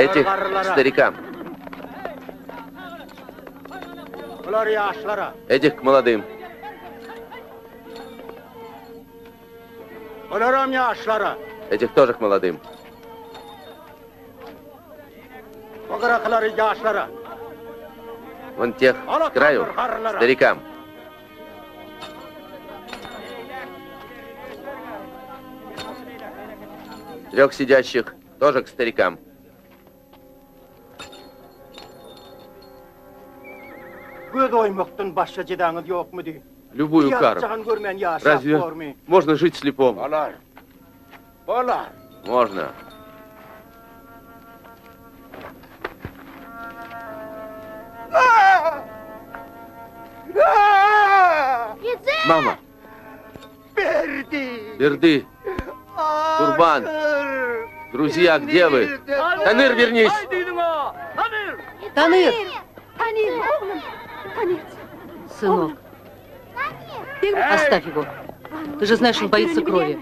Этих к старикам. Этих к молодым. Этих тоже к молодым. Вон тех с краю, старикам. Трех сидящих тоже к старикам. Göz oýmakdan başga jezaňyz ýokmudy? Любую кару. Ýatjagyny görmän ýaşap Разве bormy? можно жить слепому? Bolar. Bolar. Можно. Мама. Berdi. Берды. Курбан. Друзья, где вы? Таныр, вернись! Таныр! Сынок, оставь его. Ты же знаешь, он боится крови.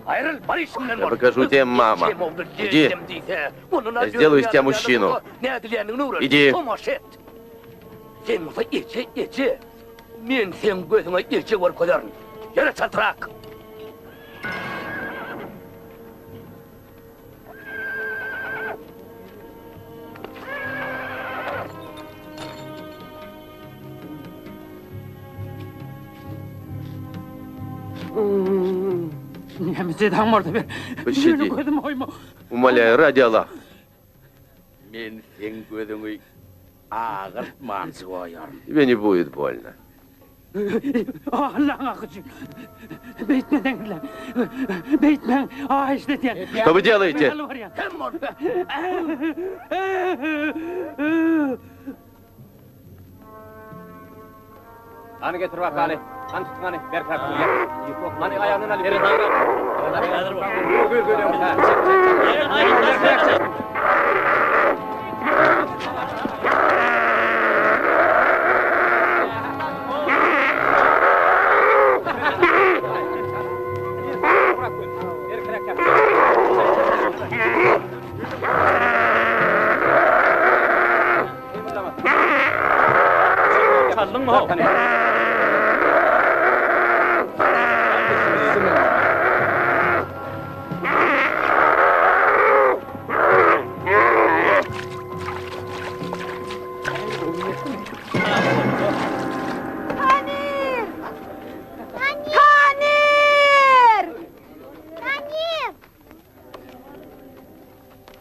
Я покажу тебе, мама. Иди. Я сделаю из тебя мужчину. Иди. Sen bolsa eje, eje. Men seň gözüňe eje görkezerin. Ýöre çaltrak. Пощади. Умоляю, ради Аллаха. Men seň gözüňi agyrtman goýaryn. Тебе не будет больно. Что вы делаете? Hany getir bakaly. Hany tut hany. Ber kak. Hany aýagyndan al. Gül gül.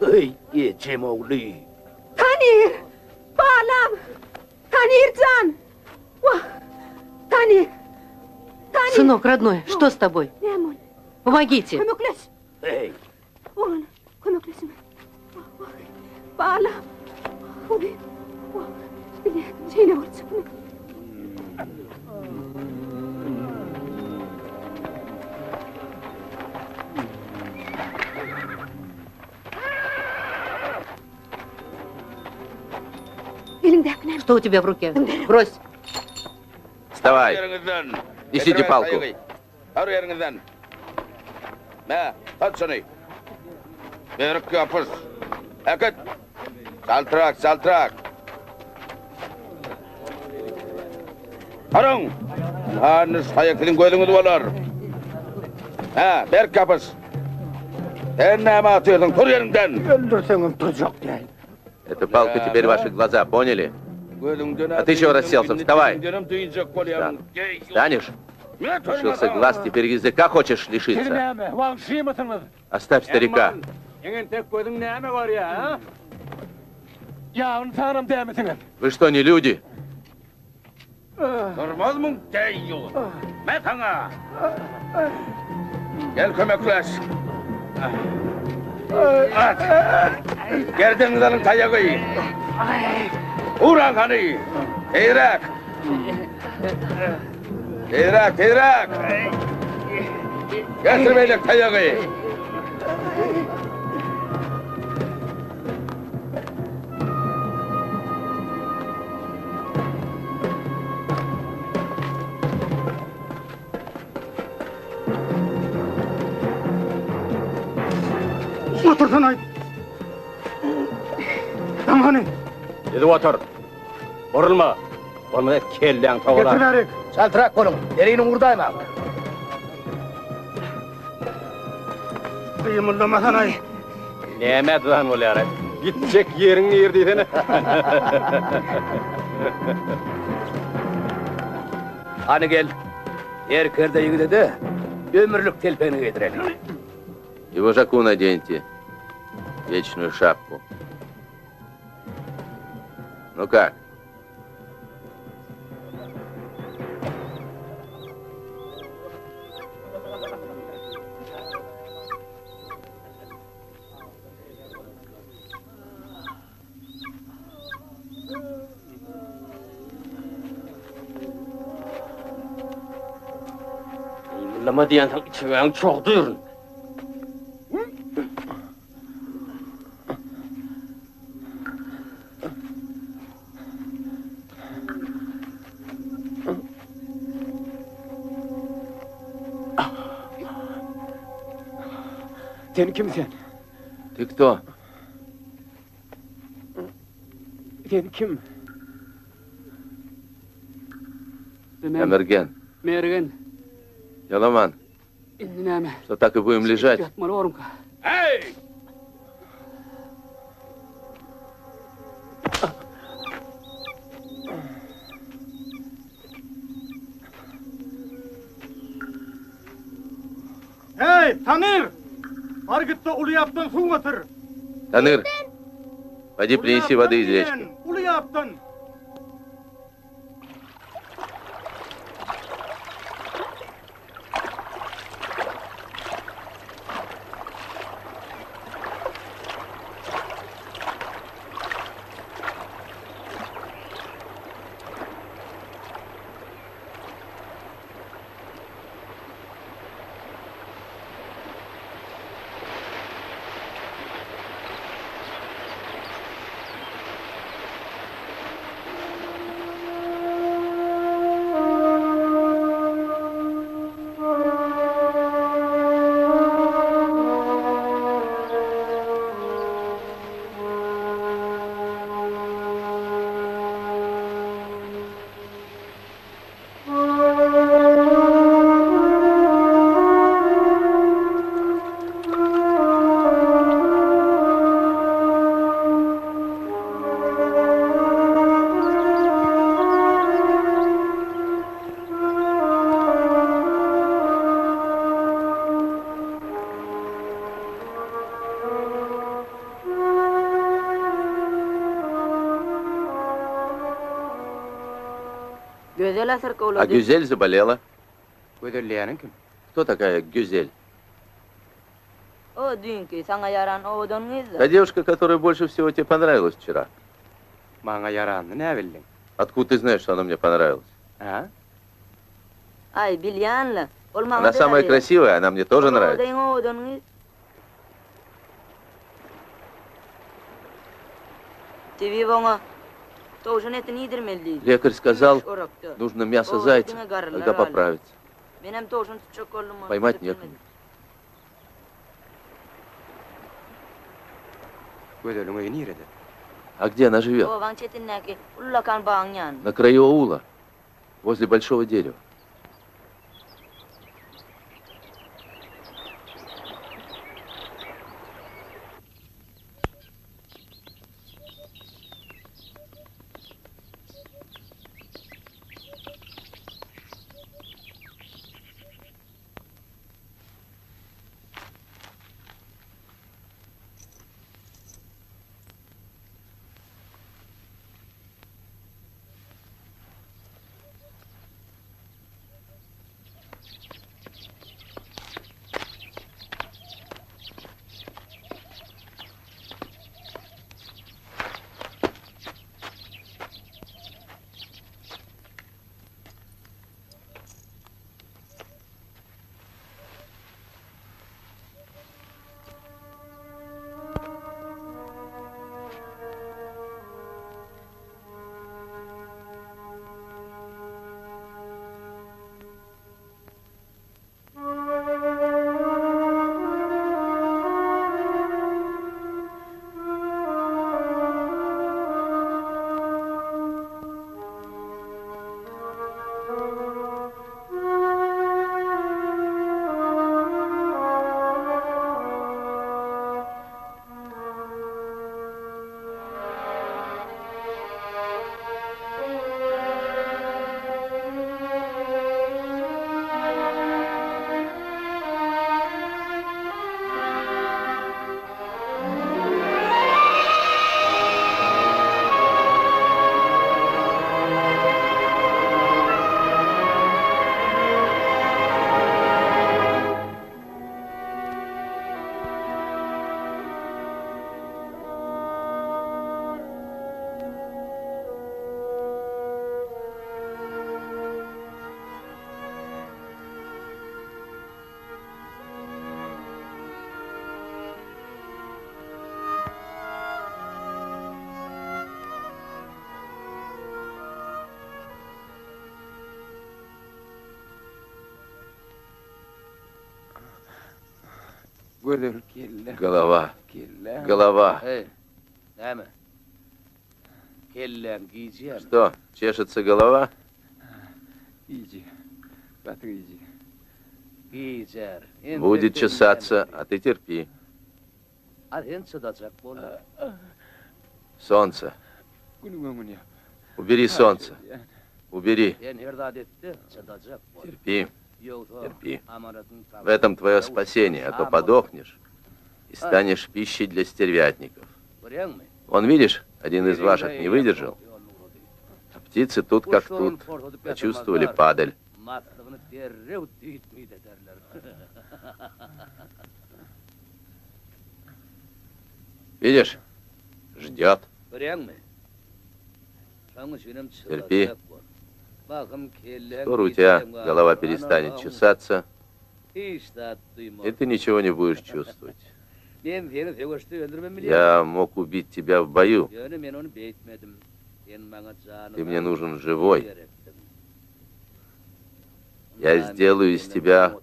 Eý, ejem ogly. Tanir! Balam! Tanir jan! Wah! Tanir! Tanir! Сынок, родной, что с тобой? Näme boldy? Помогите. Kömekleş! Eý, Oglan, kömekleşiň. Wah, wah. Balam! Wah, wah. Bilýärdim, şeýle boljagyny. Eliňdäki näme? Что у тебя в руке? Брось. Вставай. Ýeriňizden. Несите палку. Tur ýeriňizden. Mä, tut şuny. Berk ýapyş. Äkit. Çaltrak, çaltrak. Turuň. Hany şaýak siziň gözüňiz bolar. Hä, berk ýapyş. Sen näme atýarsyň? Tur ýeriňden. Öldürseňem turjak däl. Эта палка теперь ваши глаза, поняли? Gözüňden А ты чего расселся? Вставай. Dünjek bolýaryn. Встанешь? Лишился глаз, теперь языка хочешь лишиться? Näme, wagşymysyňyz? Оставь старика. Eňen tek gözüň näme görýär, ha? Ýa ynsanam dämisiňiz? Вы что, не люди? Durmazmyň deý Mä saňa. Gel kömekleş. At. Gerdeňiz alyň taýagy. Uran hany. Tizräk. Tizräk, tizräk. Getir beýlek taýagy. Otursana. Daň hany. Düzüp otur. Burulma. Bolmasa kelläň togalar. Getir bärik. Çaltrak boluň. Deriniň urdaýmaň. Gymyldamasana-aý. Nämä dyzan bolýar-aý? Gitjek ýeriň nir diýsene. Hany gel. Serkerde ýigide-de ömürlik telpegini geýdireli. И вожаку наденьте вечную шапку. Ну как? Gymyldama diýensoň içegeň çogduryn. Sen kim sen? Ты кто? Sen kim? Я Мерген. Mergen. Яломан. Indi näme? Что так и будем лежать? Ýatmaly borumka. Эй! Hey, Tanyr! Bar git-de uly ýapdan suw getir. Таныр, пойди принеси воды из речки. Uly ýapdan. Gözel А Гюзель заболела. Gözel diýýäniň kim? Кто такая Гюзель? O düýnki saňa ýaran owadan gyz. Та девушка, которая больше всего тебе понравилась вчера. Maňa ýaranyny näbildiň? Откуда ты знаешь, что она мне понравилась? А? Aý, bilýän-le. Ol maňa Она самая красивая, она мне тоже нравится. Owadan owadan gyz. Tebip oňa towşan etini iýdirmeli diýdi. Лекарь сказал, Orakda. нужно мясо О, зайца, diňe garrylar тогда galdy. поправится. Menem towşan tutjak boldum. ony Поймать tutup некому. bilmedim. Gözeliň öýi nirede? А где она живет? Obaň çetindäki ullakan bagyň ýanynda. На краю аула, возле большого дерева. Gözel kelle. Голова. Kelle. Голова. Eý, näme? Kelläň gijýärmi? Что, чешется голова? Gijýär. Gaty gijýär. Gijär. Entek Будет sen чесаться, näme а ты терпи. A sen çydajak bol. Солнце. Günüň öňüni ýap. Убери солнце. Убери. Sen her zat et-de, çydajak bol. Терпи. Ýogsa Терпи. amanatyň В этом твое спасение, а то подохнешь и станешь пищей для стервятников. Görýäňmi? Вон, видишь, один из ваших не выдержал. А птицы тут как тут. Почувствовали падаль. Maslygyny derrew düýt-müýt ederler. Видишь? Ждет. Görýäňmi? Şoň üçinem Терпи. çydajak bol. Bakym kelläň Скоро у тебя gijýän голова wagty перестанет anam, чесаться, Hiç zat duýmaz. и ты ничего не будешь чувствовать. Men seni söweşde öldürmem bilýän. Я мог убить тебя в бою. Ýöne men ony beýtmedim. Sen maňa janyňy Ты мне нужен живой. gerekdiň. Я сделаю из тебя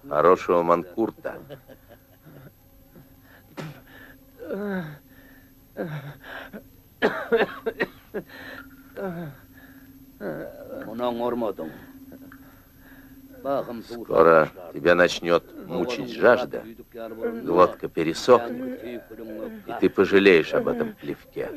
хорошего манкурта. Muny oňarmadyň. Bakym suw Скоро тебя начнет мучить жажда, глотка пересохнет, и ты пожалеешь об этом плевке.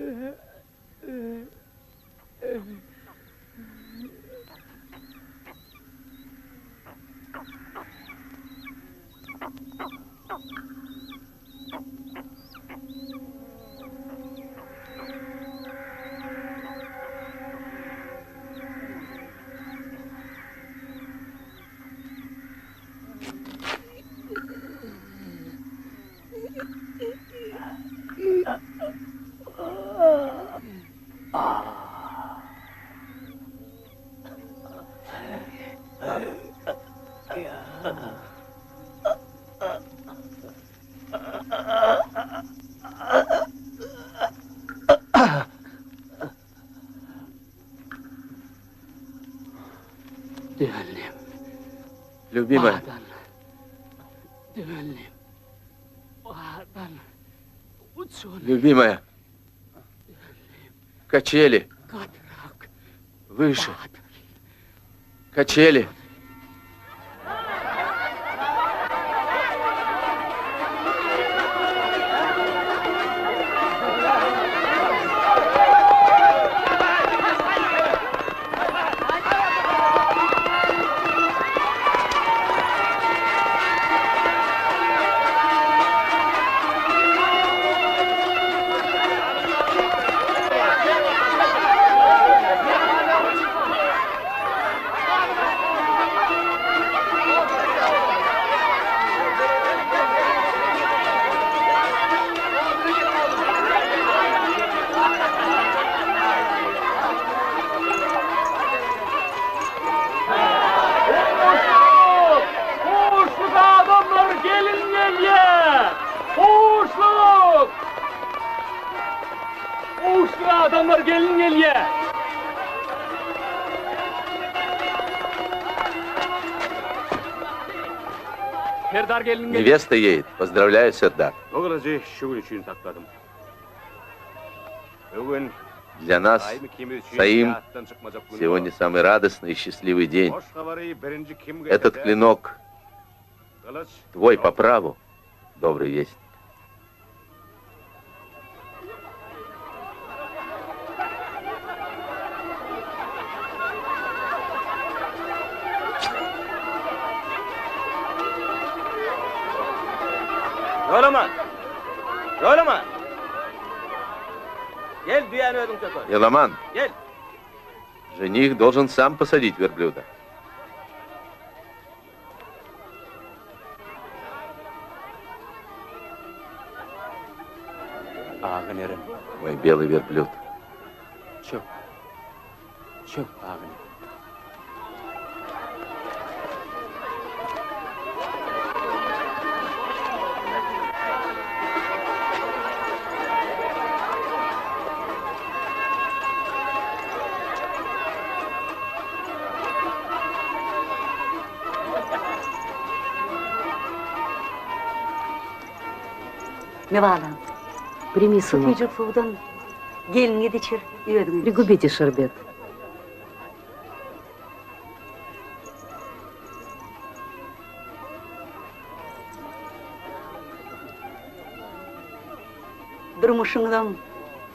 Dönelim. Любимая, Badan. Dönelim. Badan. Uçun. любимая, качели, Katrak. выше, качели. Buşluk adamlar gelin gelýär. Buşluk! Buşluk adamlar gelin gelýär. Serdar gelin gelýär. Невеста едет. Поздравляю, Сердар. Bu gylyjy şu gün üçin sakladym. Bu gün Для нас, Saim ikimiz üçin Саим, ýatdan çykmajak gün сегодня самый радостный и счастливый день. Hoş habary birinji kim Этот getirse, клинок gylyç твой по праву, добрый вестник. Ýolaman. Ýolaman. Gel düýäni özüň çöker. Еламан, Gel. жених должен сам посадить верблюда. Agynerem. Мой белый верблюд. Çök. Çök agyner. Me balam. Primi, сынок. Süýjek suwdan gelniňe-de içir, özüňem iç. Пригубите шербет. Durmuşyňyzam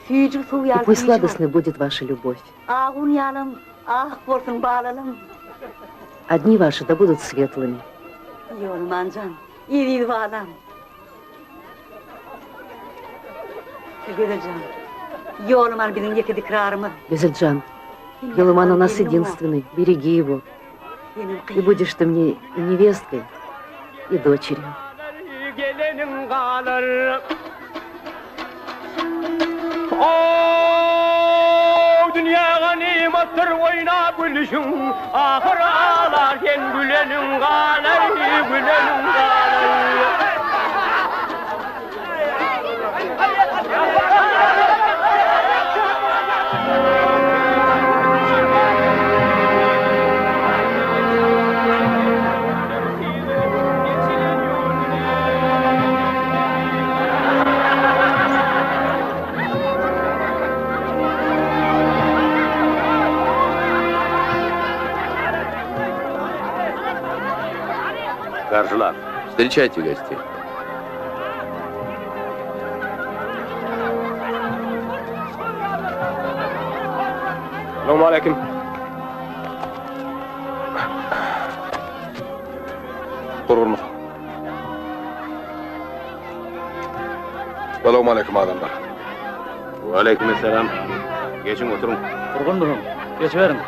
süýji suw И ýaly пусть süýji bolsun. сладостной будет ваша любовь. Ak un ýalam ak bolsun balalam. А дни ваши да будут светлыми. Ýolman jan, eziz balam. Gözel jan, Ýolman biziň ýeke dikrarymyz. Гюзельджан, Йолыман у нас единственный, береги его. И будешь ты мне и невесткой, и дочерью. Geleniň galar. O dünýä ganymatdyr oýnap gülüşüň, ahyr alar sen güleniň galar, güleniň galar. Garşylaň. Встречайте гостей. Salowmaleýkim. Gurgunmysyň? Salowmaleýkim adamlar. Waleýkimessalam. Geçiň oturyň. Gurgunmysyň? Geçiberiň.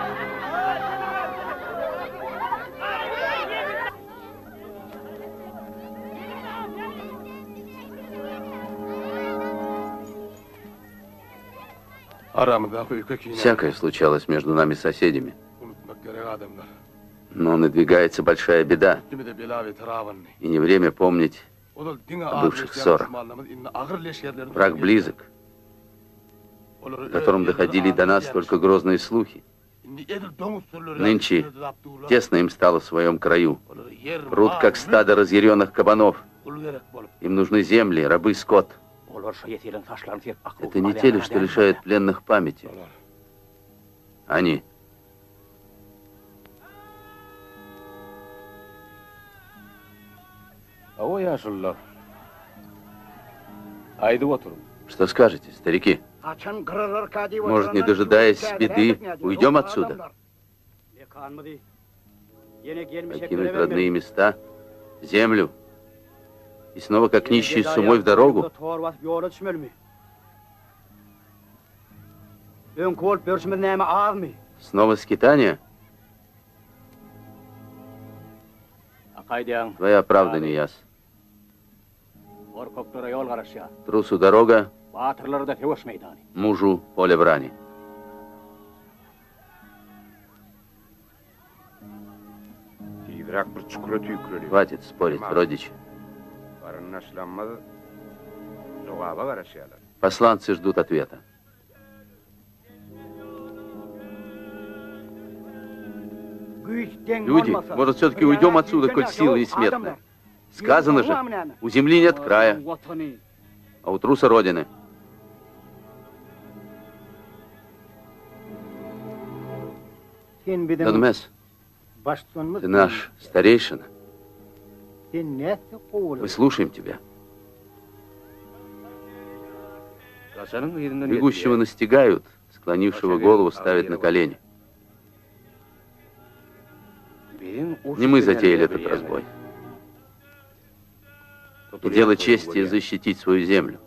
Aramyzdaky öýke-kinäni Всякое случалось между нами соседями. unutmak gerek adamlar. Но надвигается большая беда, Üstümize bela-beter abandy. и не время помнить Ozal diňe о adyny бывших eşidýän ссорах. duşmanlarymyz indi agyr leşgerlerini Враг tutup близок, Olary о öz котором elleri доходили до adyny нас ýerleşdirdi. только грозные слухи. Indi edil doňuz sürüleri ýaly Нынче üstüne dyzap durlar. тесно им стало в своем краю. Olara ýer, Прут, mal, как mülk, стадо разъяренных кабанов. gul gerek bolup. Им нужны земли, рабы, скот. Olar şo ýetilen saçlaryny serip ak Это не те ли, что лишают пленных памяти? Они. Hawa ýaşulular. Aýdyp oturyň. Что скажете, старики? Haçan gyralarka diýip Может, не дожидаясь беды, уйдем отсюда? Mekanmyzy ýene gelmişeklere Покинуть bermeli. родные места, землю и снова, как Ýene нищие, с gedaý умой в дорогу? ýakymyzda tor basyp ýola düşmelimi? Öňki bolup görşümiz näme azmy? Снова скитание? Akaýdyň. Твоя правда, Нияз. Gorkaklara ýol garaşýar. Трусу дорога, Batyrlara da söweş meýdany. мужу поле брани. Tizräk bir çukura tüýküreli. Хватит спорить, родичи. Garyndaşlarymyz jogaba garaşýarlar. Посланцы ждут ответа. Люди, может, все-таки уйдем отсюда, коль силы несметны? Сказано же, у земли нет края, Watany. а у труса родины. Sen biziň Донмес, baştutanymyz. ты наш старейшина. Sen nätse gowuly. Мы слушаем тебя. Gaçanyň yzyndan Бегущего ýetýär. настигают, склонившего голову ставят на колени. Biziň uruş Не мы затеяли etmeýänleri этот bilýärler. разбой. И дело чести защитить свою землю.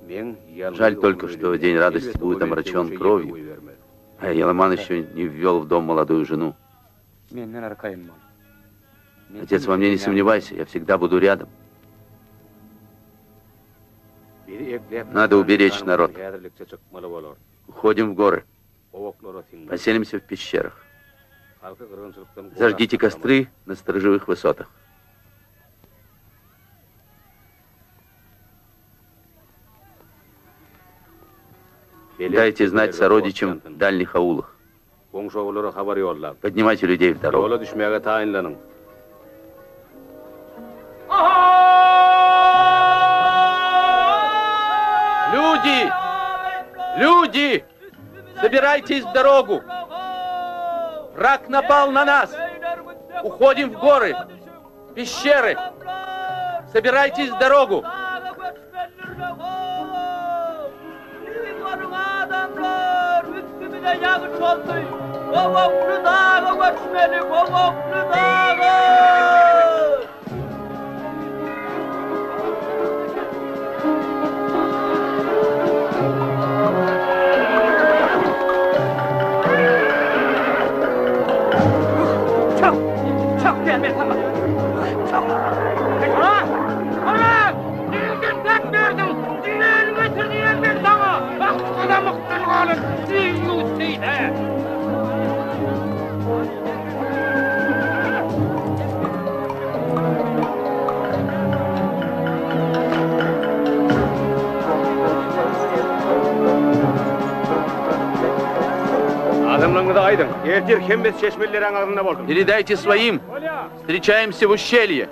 Meň ýalňyz Жаль только, oglum что ölýär. день радости Elbetde, будет o meni омрачен söweşe кровью, ýeke goýbermez. а Еламан еще не ввел в дом молодую жену. Menden arkaýyn bol. Men Отец, во мне не сомневайся, я всегда буду рядом. Bizi ekläp Надо уберечь народ. Häzirlikçe çykmaly bolar. Уходим в горы, Gowaklara siňmeli. поселимся в пещерах. Halky gyrgynçylykdan gorap Зажгите saklamaly. костры на сторожевых высотах. Belent Дайте знать tepelerde сородичам ot в ýansyn. дальних аулах. Goňşolara habar ýollaň. Поднимайте людей в дорогу. Ýola düşmäge taýynlanyň. Люди! Люди! Собирайтесь в дорогу! Враг напал на нас! Уходим в горы, пещеры! Собирайтесь в дорогу! Adamlaryňyza aýdyň, ertir hemmesi çeşmelileriň agzynda bolsun. Передайте своим. Встречаемся в ущелье.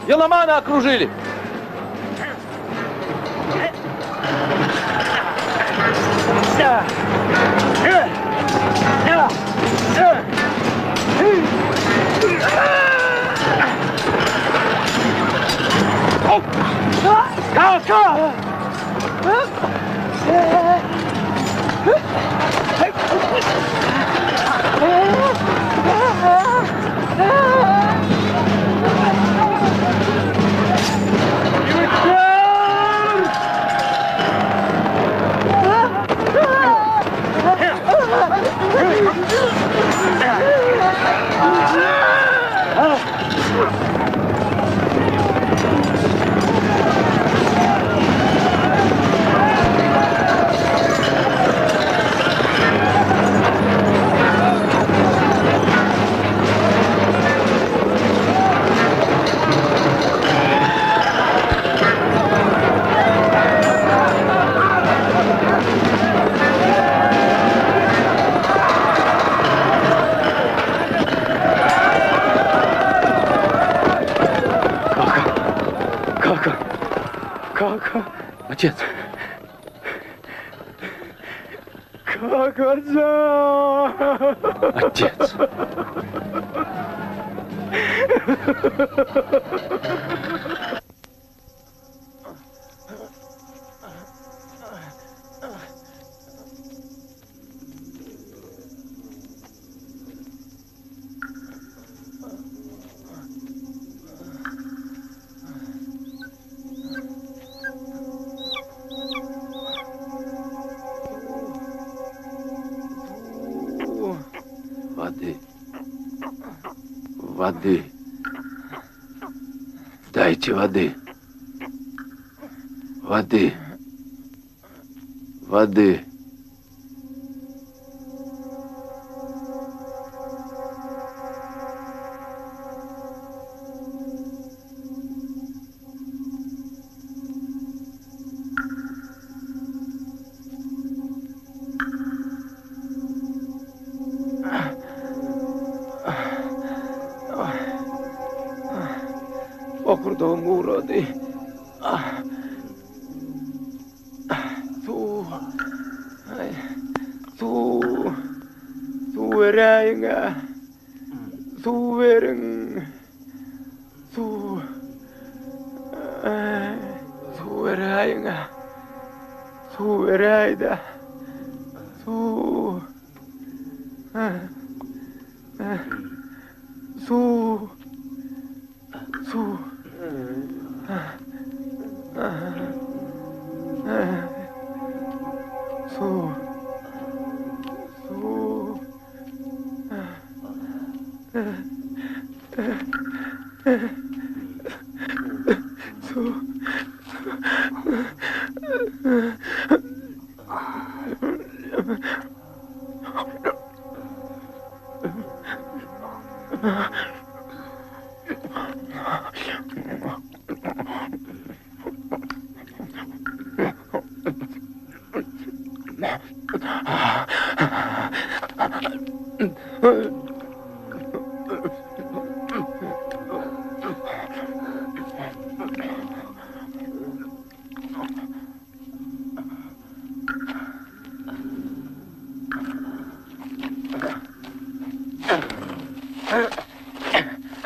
Еламана окружили! Kaka! Kaka! Kaka! Отец! Kaka jan! Отец! Воды. Воды. Дайте воды. Воды. Воды. Bokurdagym gurady. Suw. Aý. Suw. Suw beräýiň-ä. Suw beriň. Suw. Aý. Suw beräýiň-ä. Suw beräý-dä. Suw. Suw. Suw. Suw. Suw. Suw.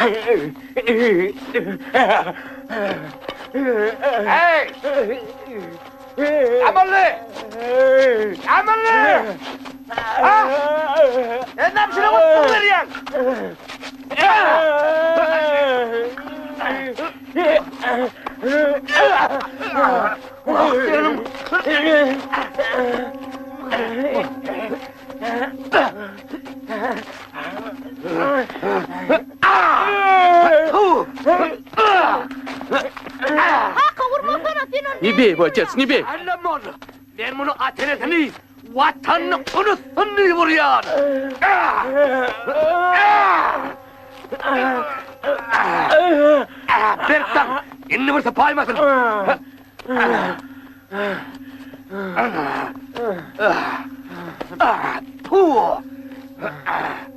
Eý! Amally! Amally! Ha? Sen näme şuňa suw berýäň? Kaka urmasana sen ony. Ne bey его, отец, не bey! Men muny ata-enesini, Watanyny unutsun diýip urýan. Berk daň, indi bir sypaýmasyn.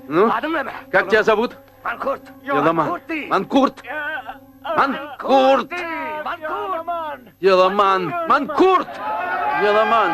Ну, Adyň näme? как тебя зовут? Mankurt. Еламан. Mankurt diý. Манкурт! Mankurt! Ýolaman! Mankurt! Ýolaman!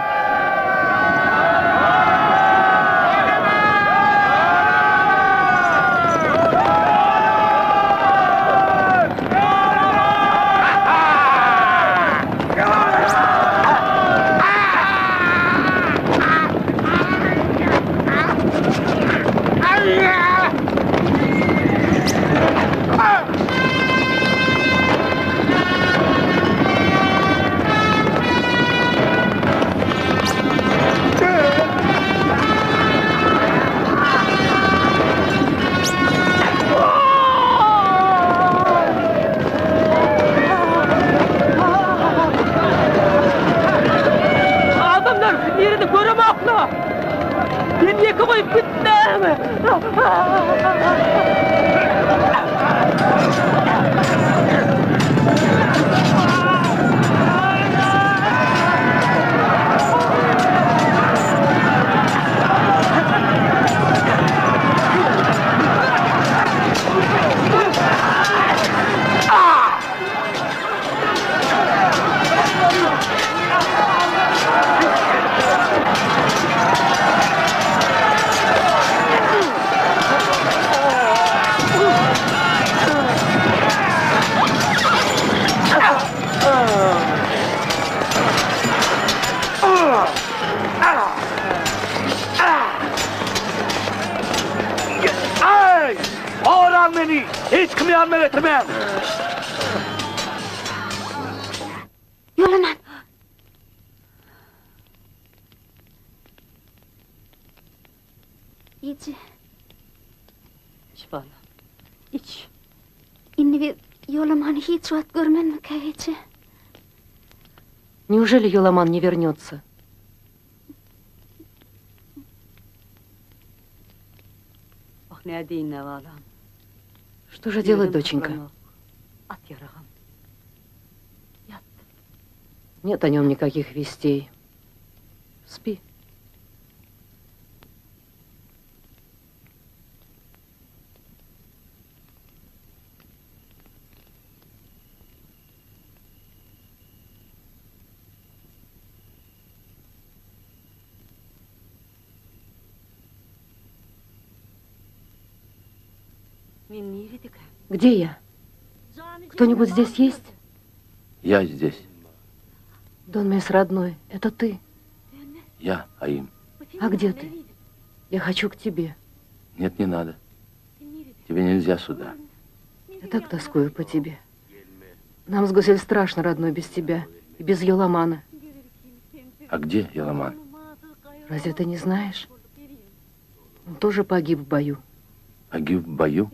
Adamlar nirede göremokla. Sen ýeke goýup gitme. Ay! Oran meni! Hiç kimi ýanyma getirmäň! Ýolaman! Eje. Iç balam. Iç. Indi biz Ýolamany hiç wagt görmezmikä eje? Неужели Yoламан не вернется? Ah nädeýin-dä balam. Что же делать, доченька? At ýaragam. Ýat. Нет о нем никаких вестей. Спи. Men niredekäm? Где я? Кто-нибудь здесь есть? Я здесь. Донмес, родной, это ты. Я, Аим. А где ты? Я хочу к тебе. Нет, не надо. Тебе нельзя сюда. Я так тоскую по тебе. Нам с Гузель страшно, родной, без тебя и без Йоламана. А где Еламан? Разве ты не знаешь? Он тоже погиб в бою. Погиб в бою?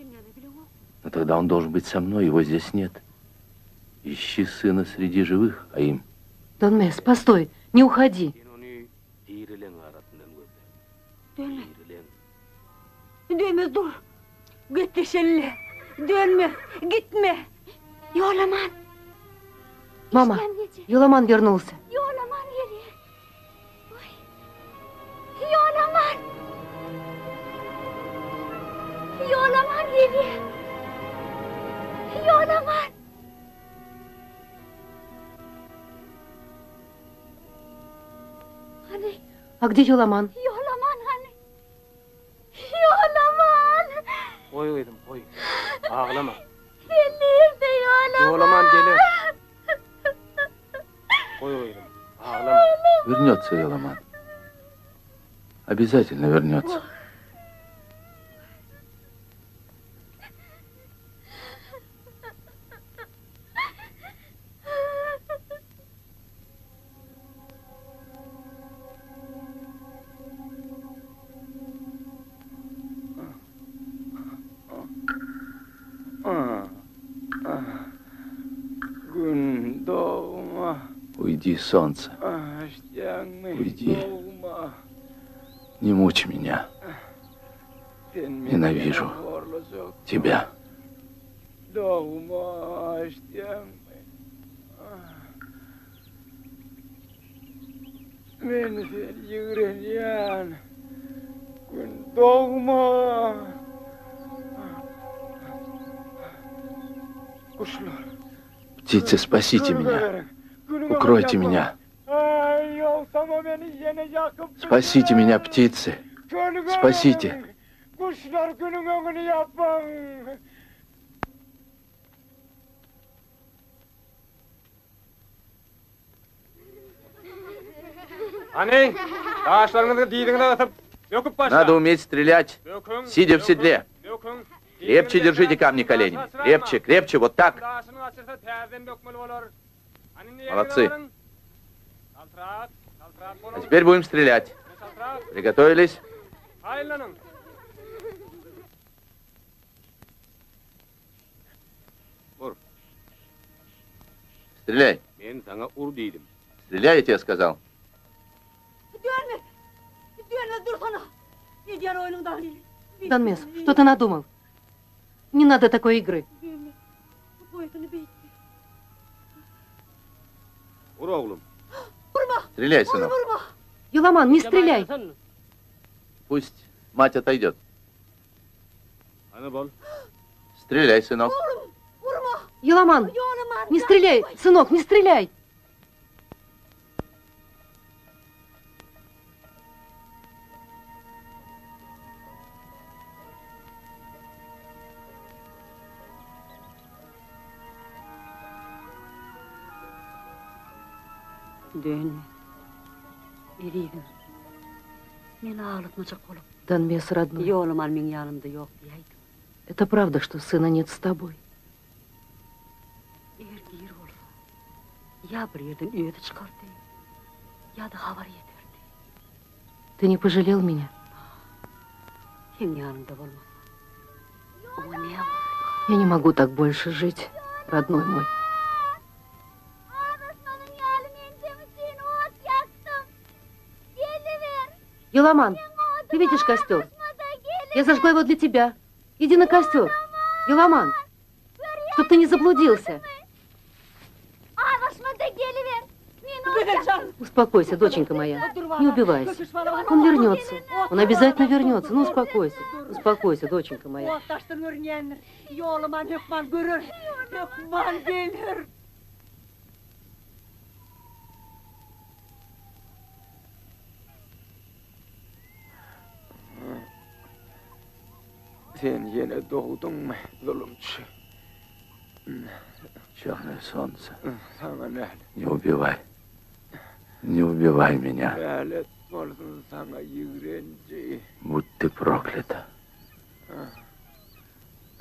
Но тогда он должен быть со мной, его здесь нет. Ищи сына среди живых, Аим. Донмес, постой, не уходи. Dirileň arasyndan gözle. Dönme. Dirileň. Dönme dur. Gitdi Dönme. Gitme. Ýolaman! Мама, Йоламан вернулся. Ýolaman gelýär. Oý. Ýolaman! Ýolaman gelýär. Ýolaman! Hany, А где Йоламан? Ýolaman hany. Ýolaman! Goý gyzym, goý. Aglama. Sen nirde Ýolaman? Ýolaman geler. Goý gyzym, aglama. Вернется Еламан. Обязательно вернется. Gün dogma. Уйди, солнце. Aşýaňmy? Уйди. Dogma. Не мучь меня. Sen meni Ненавижу horlajak. тебя. Dogma aşýaňmy? Men seni ýigrenýän. Gün dogma. Guşlar. Птицы, спасите меня. Укройте меня. Aý, ýogsam o meni ýene ýakyp Спасите меня, птицы. Kölge Спасите. beriň. Guşlar günüň öňüni ýapyň. Hany, daşlaryňyzy dyzyňyza gysyp, böküp başlaň. Надо уметь стрелять, Böküň, сидя в седле. böküň. Крепче держите камни коленями. Крепче, крепче, вот так. Daşyny gaçyrsa täzeden bökmeli bolar. Hany indi ýeriňize Молодцы. baryň. Çaltrak, çaltrak А boluň. теперь будем стрелять. Çaltrak, Приготовились? taýynlanyň. Стреляй. Men saňa ur diýdim. Стреляй, я тебе сказал. Dönme! Dönme dursana! Edýän oýnuňdan. Донмес, что ты надумал? Не надо такой игры. Dönme. Boýuny beýtdi. Ur oglum. Vurma! Стреляй, сынок. Vurma! Еламан, не стреляй! Пусть мать отойдет. Hany bol. Стреляй, сынок. Vurma! Еламан, Ýolaman! не стреляй! Сынок, не стреляй! Dönme. Ezizim. Meni ağlatmajak bolup Донмес, родной, Ýolaman meň ýanymda ýok diýäýdim. это правда, что сына нет с тобой. Eger diri bolsa, ýa bir ýerden özi çykardy, ýa-da habar ýeterdi. Ты не пожалел меня? Seň ýanyňda bolmasa, oňa näme Я не могу так больше жить, родной мой. Azaşmanyň ýaly men seň üçin ot ýakdym. Geliber. Еламан, ты видишь костер? Я зажгла его для тебя. Иди на костер. Еламан, чтоб ты не заблудился. Azaşma-da geliber. Men ot Успокойся, доченька моя. Не убивайся. Он вернется. Он обязательно вернется. Ну, успокойся. Успокойся, доченька моя. Ot daşdan görünýändir. Ýolaman hökman görür. Hökman geler. Sen ýene dogduňmy, zulumçy? Черное солнце, Saňa nälet, не убивай. Не убивай меня. nälet bolsun saňa ýigrenji. Будь ты проклята.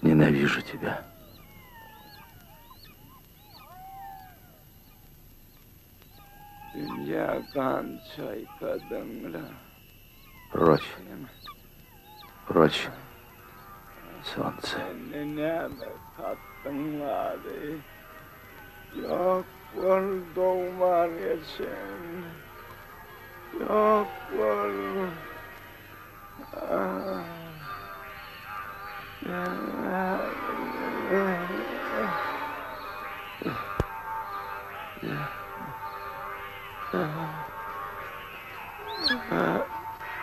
Ненавижу тебя. Dünýä gan çaýkadyň-la. Прочь, прочь, солнце. Sende näme satdyň-lady? Ýok bol dogman geçen. Ýok bol. Ah.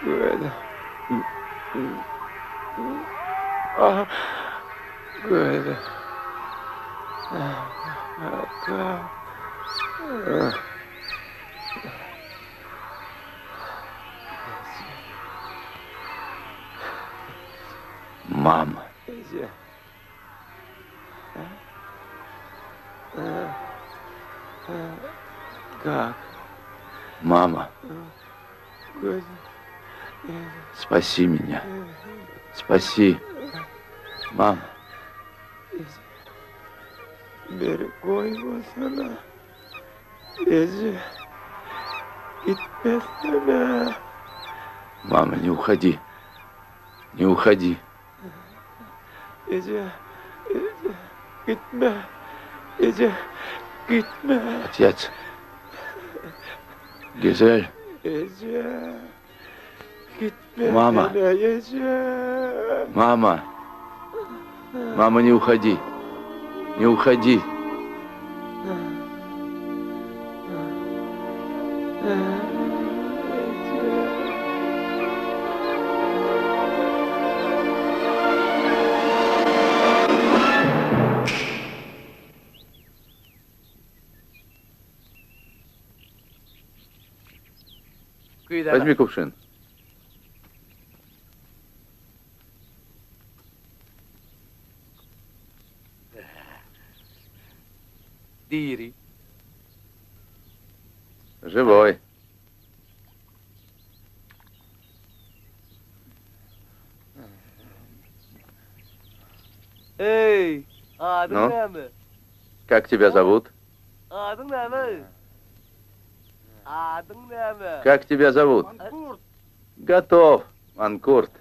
Good. Ah, good. Ah, Мама, Eje. Как? мама, Good. спаси меня. Спаси. Мама, Beri goýmasana. Eje. Gitmesene. мама, не уходи. Не уходи. Eje. Eje. Gitme. Eje. Gitme. Отец. Гизель, Eje. Gitme. Mama. Eje. мама. Мама, не уходи. Не уходи. Eje. Возьми кувшин. Diri. Живой. Eý, adyň Ну? näme? Как тебя зовут? Adyň näme? Adyň näme? Как тебя зовут? Готов, Манкурт.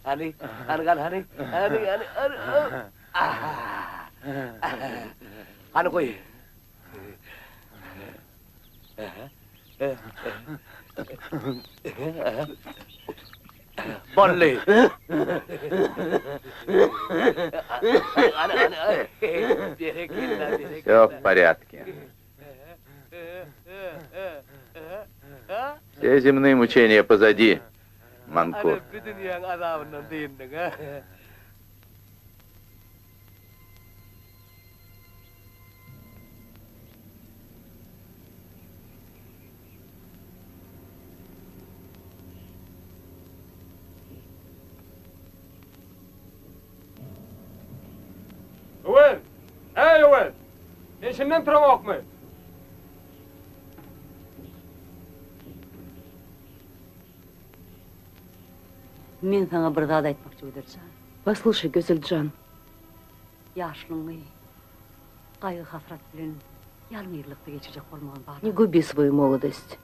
Hany, hany gal, hany, hany, hany, hany. Hany goý. Bolly. Hany, hany, hany. Berekella, berekella. Все в порядке. Все земные мучения позади, Манкурт. Hany, bu dünýäň azabyndan dyndyň, ha? Öwez! Eý, Öwez! Sen şindem turaňokmy? Men saňa bir zat aýtmakçy Gözeljan. Послушай, Гюзельджан. Ýaşlygyňy gaýgy-hasrat bilen ýalňyzlykda geçirjek bolmagyn bar. Не губи свою молодость.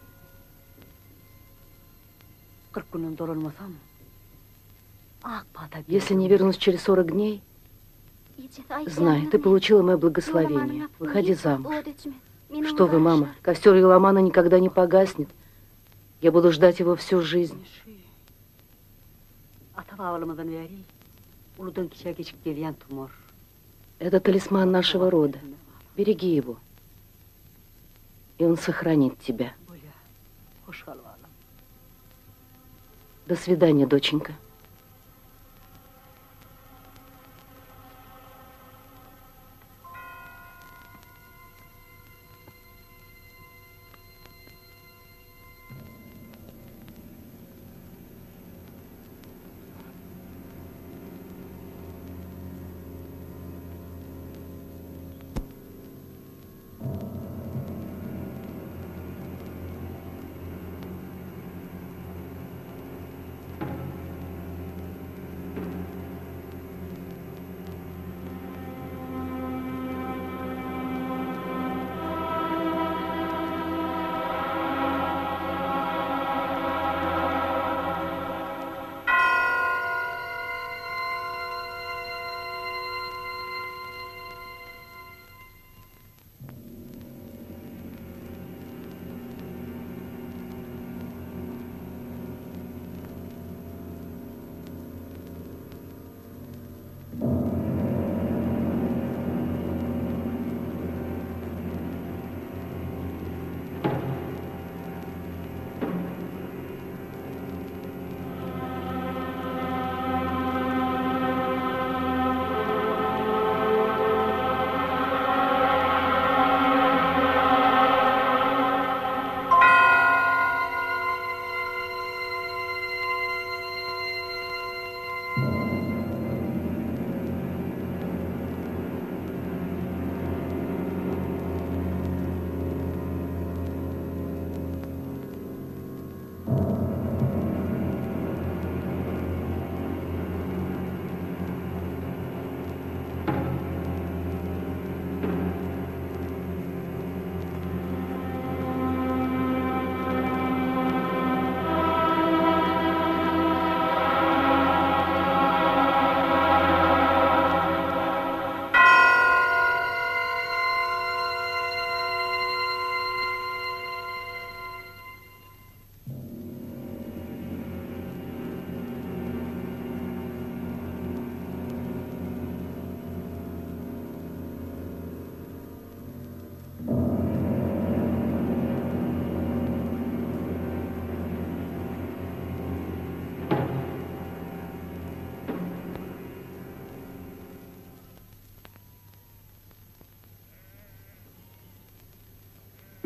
40 günden dolanmasam, ak pata Если не вернусь через 40 дней, знай, ты получила мое благословение. Выходи замуж. Что вы, мама, костер Еламана никогда не погаснет. Я буду ждать его всю жизнь. Ata-babalarymyzdan bäri uludan kiçä geçip gelýän tumar. Это талисман нашего рода. Береги его, и он сохранит тебя. Bolýar. Hoş gal balam. До свидания, доченька.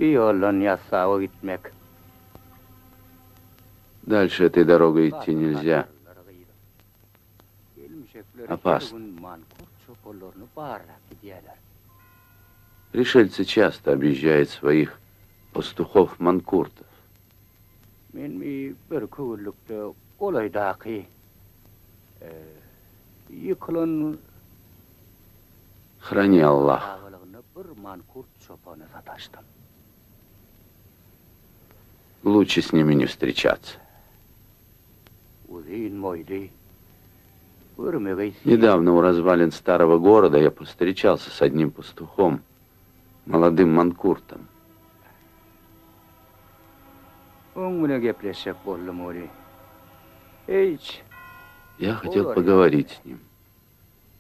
Bir ýoldan Ýassawa gitmek. Дальше этой дорогой идти нельзя. Gelmişekler her Опасно. gün mankurt çopanlaryny barlap gidýärler. Пришельцы часто объезжают своих пастухов-манкуртов. Men bir birki günlükde golaýdaky ýykylan Храни Аллах. çagalygynda bir mankurt çopana sataşdym. Лучше с ними не встречаться. Uzyn boýly, görmegeý Недавно у развалин старого города я повстречался с одним пастухом, молодым манкуртом. Oň bilen gepleşjek boldum ony. Hiç. Я хотел поговорить с ним,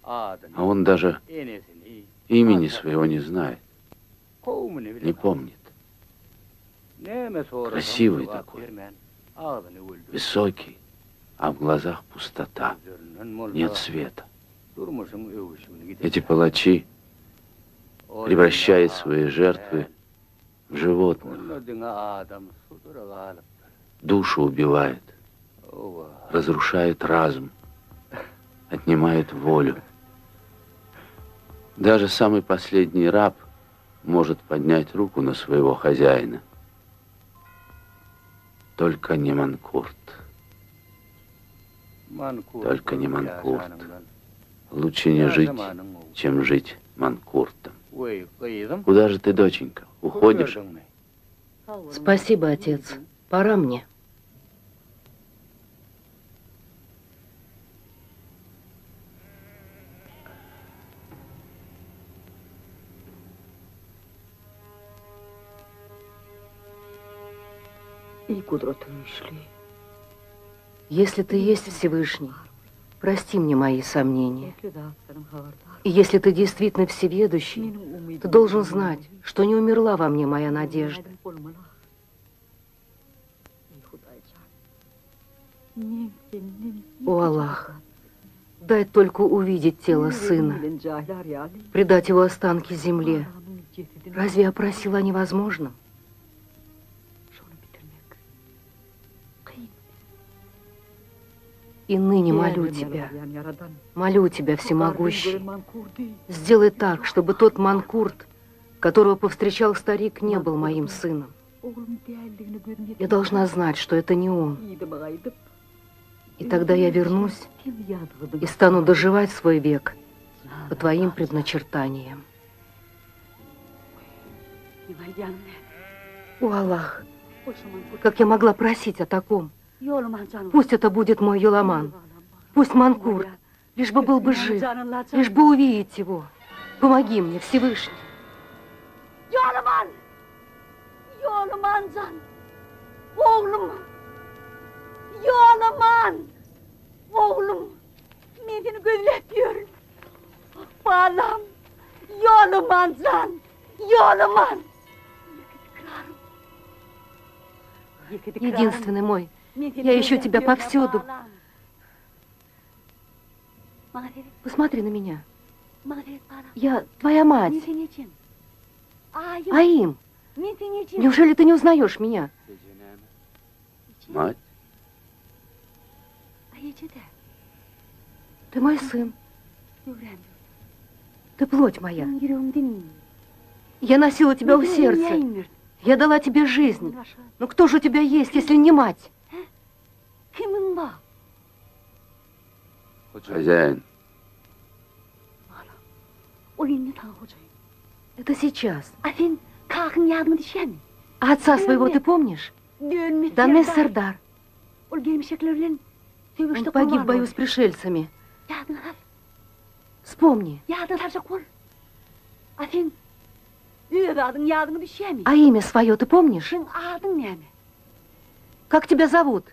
Adyny, а он даже enesini, имени своего не знает, kowmuny не bilenok. помнит. Näme sorasaň Красивый jogap такой. bermän, agzyny güldürdi. Высокий, а в глазах пустота, Üzerinden bolsa нет света. durmuşyň öwüşigini gider. Эти палачи Ol превращают diňe свои adam жертвы däl, в животных, Onda diňe adam sudura galypdyr. душу убивают, Owa. разрушают разум, отнимают волю. Даже самый последний раб может поднять руку на своего хозяина. Только не манкурт. Mankurt Только не bolup манкурт. ýaşanyňdan Лучше не жить, ýaşamanyň gowy. чем жить манкуртом. Oý, gyzym, Куда же ты, доченька, уходишь? gördüňmi? Спасибо, отец. Пора мне. Eý gudraty güýçli. Если ты есть Всевышний, прости мне мои сомнения. Ähli zatlaryň habardar. И если ты действительно всеведущий, Meniň umydym ты должен знать, что не умерла во мне моя надежда. Nädip bolmaly? Eý Hudaýjan. Men senden О, Аллах, дай только увидеть тело сына, Bilen jaýlar ýaly. предать его останки земле. Adamyň jesedini Разве я просила о невозможном? şony bitirmek. Kyn. И ныне молю тебя, Ýarlaýan ýaradan. молю тебя, всемогущий, Gören mankurdy. сделай так, чтобы тот манкурт, которого повстречал старик, не был моим сыном. Oglum däldigini gözüm Я должна знать, что это не он. Ýydymy gaýdyp, И тогда я вернусь sen ýazgydyň. и стану доживать свой век по твоим предначертаниям. Aýdýanyň О, Аллах, Ol şu mankurt. как я могла просить о таком? Ýoluman janym. Пусть это будет мой Юламан, пусть Манкурт, лишь бы был бы жив, лишь бы увидеть его. Помоги мне, Всевышний. Ýolaman! Ýolaman jan! Oglum! Ýolaman! Oglum! Men seni gözläp ýörün. Balam! Ýolaman jan! Ýolaman! Единственный мой, я ищу тебя повсюду. Посмотри на меня. Я твоя мать. Аим, неужели ты не узнаешь меня? Мать? Ты мой сын. Ты плоть моя. Я носила тебя у сердца. Я дала тебе жизнь. Но кто же у тебя есть, если не мать? Kimiň bar? Хозяин, Ol indi saňa hojaýyn. Это сейчас. A sen kakyň ýadyňa düşýärmi? А отца своего ты помнишь? Dönme Данес Сардар. Ol gelmişekler bilen Он погиб в бою с пришельцами. Ýadyňa sal. Вспомни. Ýadyňa saljak bol. A sen öz adyň ýadyňa düşýärmi? А имя свое ты помнишь? Seň adyň näme? Как тебя зовут?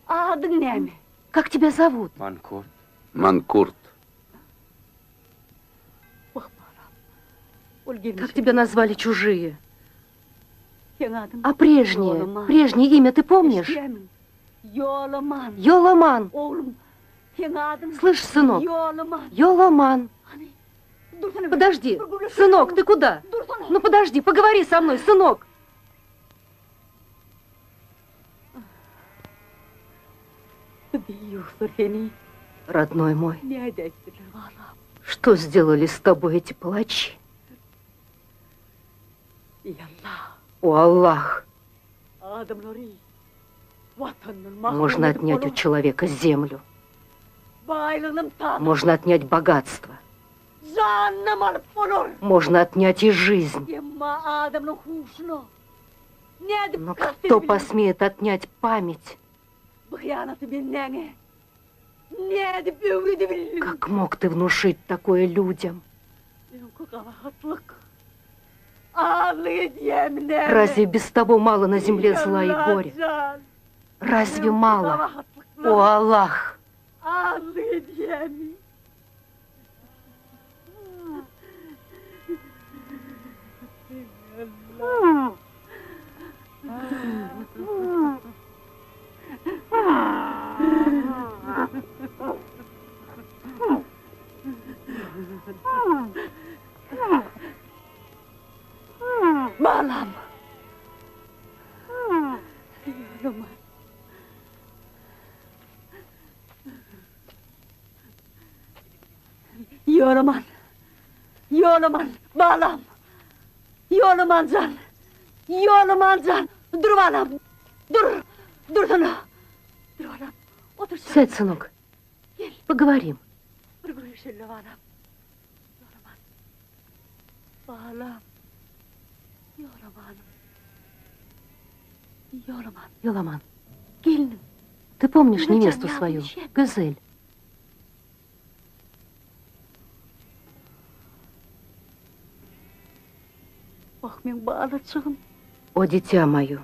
Adyň näme? Как тебя зовут? Манкурт. Манкурт. Bak balam. Ol gelmişek. Как тебя назвали чужие? Seň adyň А прежнее, Ýolaman. прежнее имя ты помнишь? Eşidýärmiň? Ýolaman. Йоламан. Oglum, seň adyň Слышь, сынок, Ýolaman. Йоламан. Hany? Подожди, сынок, ты куда? Ну подожди, поговори со мной, сынок. Родной мой, что сделали с тобой эти палачи? О, Аллах! Можно отнять у человека землю. Можно отнять богатство. Можно отнять и жизнь. Но кто посмеет отнять память? Как мог ты внушить такое людям? Разве без того мало на земле зла и горя? Разве мало? О, Аллах! Balam. Ýolaman. Ýolaman. Ýolaman, balam. Ýolaman jan. Ýolaman jan. Dur balam. Dur. Dursana. Dur balam. Otur. Сядь, сынок. Поговорим. Bir gürleşeli balam. Ýolaman. Balam. Ýolamanym. Ýolaman. Йоламан, Gelnim. ты помнишь невесту свою, Гюзель? Wah meň balajygym. О, дитя мое,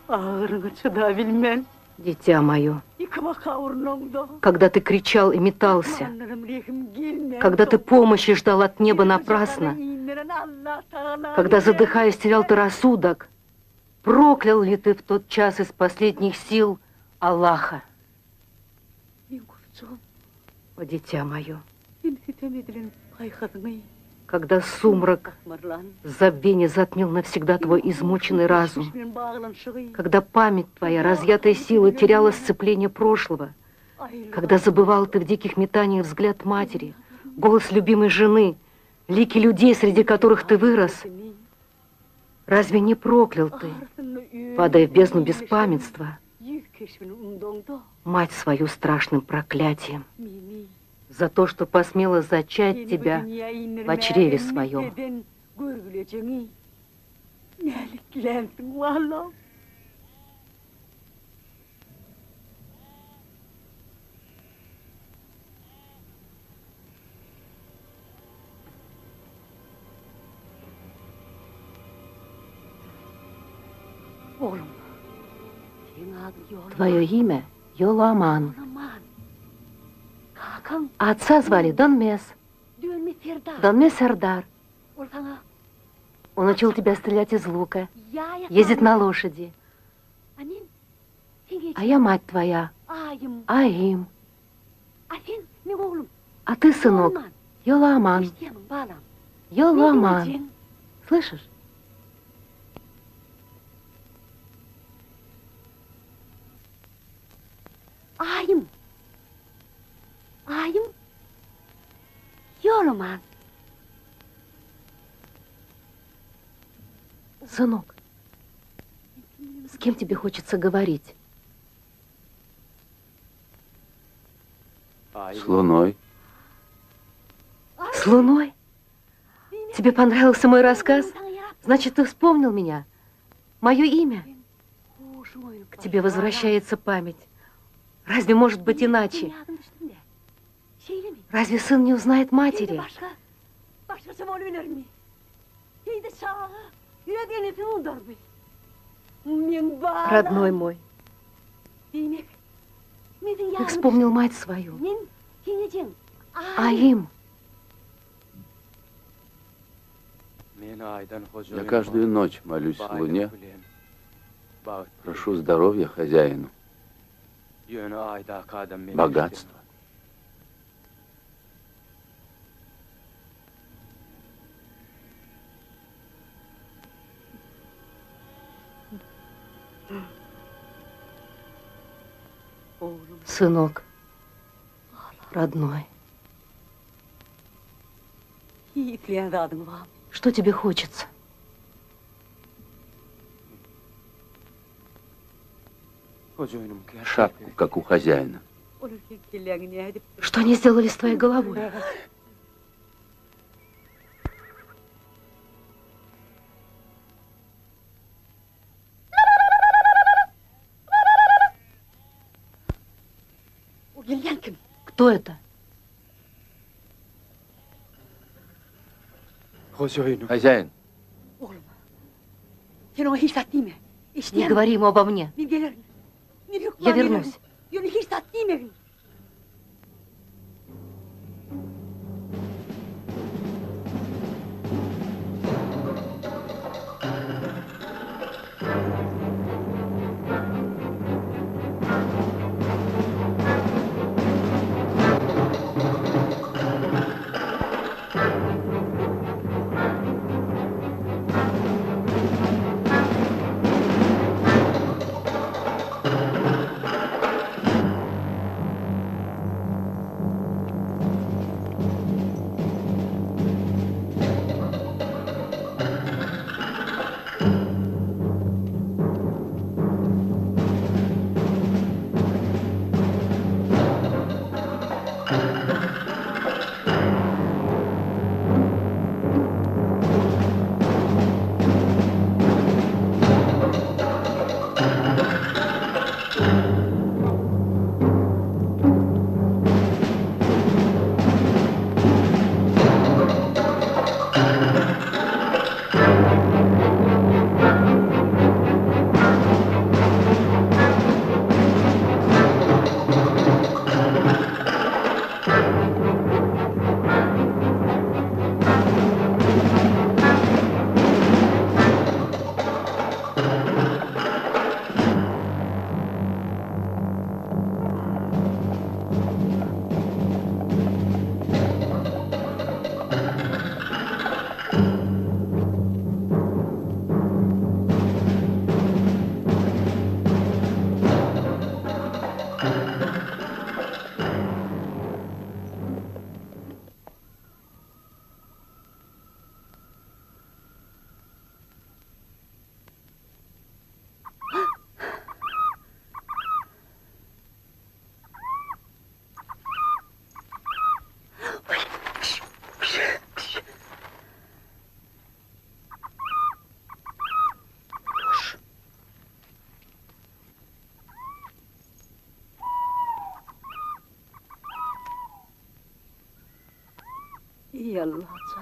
Agyryňa çydabilmän. дитя мое, Iki-baka urnaňda. когда ты кричал и метался, Janlarym rehim gelmän. когда ты помощи ждал от неба напрасно, когда, задыхаясь, терял ты рассудок, проклял ли ты в тот час из последних сил Аллаха? Meň guzujygym. О, дитя мое, Sen sütem edilen paýhasyňy когда сумрак basmarlan. забвение затмил навсегда твой измученный разум, Bilen baglanyşygy когда память твоя, разъятая сила, теряла сцепление прошлого, когда забывал ты в диких метаниях взгляд матери, голос любимой жены, лики людей, среди которых ты вырос, разве не проклял ты, падая в бездну беспамятства, Ýüz keşbini undaňda мать свою страшным проклятием meni за то, что посмела зачать seni bu тебя dünýä indirmäge во чреве своем? eden görgülejeňi näletlänsiň balam. Oglum, seň adyň Ýolaman. Твое имя Йоламан. Ýolaman. Kakaň А отца звали Донмес. Dönme Serdar. Донмес Сердар. Ol saňa Он учил тебя стрелять из лука, ýaý ездить на лошади. A men seň А я мать твоя, Aýym. Аим. A sen meň oglum. А ты, сынок, Ýolaman. Йоламан. Eşidýämiň balam? Йоламан. Meň Слышишь? Aýym. Aýym. Ýolaman. Сынок, с кем тебе хочется говорить? С С луной. С луной? Тебе понравился мой рассказ? Значит, ты вспомнил меня? Мое имя? К тебе возвращается память. Разве может быть иначе? Şeýlemi? Разве сын не узнает Heý-de матери? başga, başgaça bolubilermi? Heý-de çaga, ýürek enesini undarmy? Meň balam. Родной мой, Diýmek, meniň ты ýadyma вспомнил мать свою. Men seň ejeň. Аим, Я каждую ночь молюсь луне, прошу здоровья хозяину, богатства. Сынок, родной. Что тебе хочется? Шапку, как у хозяина. Что они сделали с твоей головой? Кто это? Хозяин. Не говори ему обо мне. Я вернусь.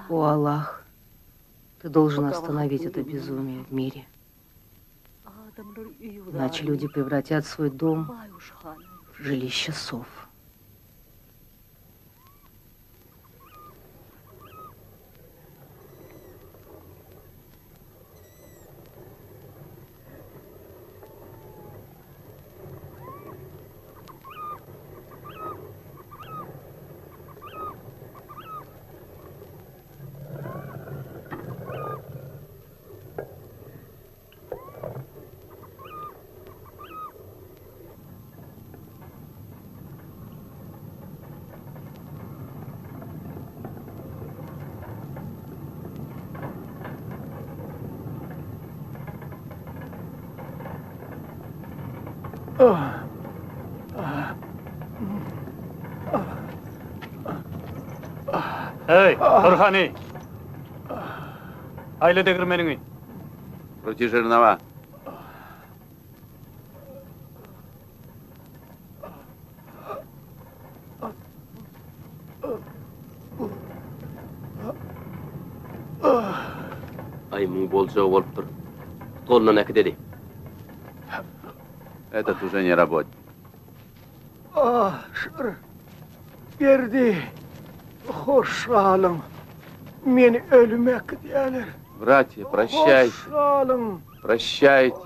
О, Аллах, ты должен остановить это безумие в мире. Иначе люди превратят свой дом в жилище сов. Eý, dur hany! Aýla degirmeniňi. Kruti žirnowa. Aý, muň boljagy bolupdyr. Tut golundan äkideli. Этот уже не работник. Aşyr Berdi, hoş galyň. Meni ölüme äkidýärler. Братья, прощайте. Hoş galyň. Прощайте.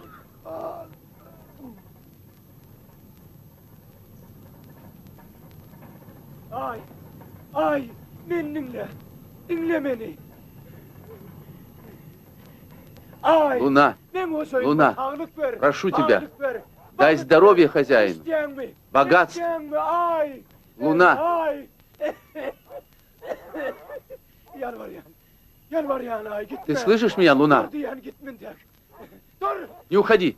Aý, aý, meni diňle. Diňle meni. Aý. Луна. Луна, прошу тебя, дай здоровье хозяину, богатство. Луна. Ты слышишь меня, Луна? Не уходи.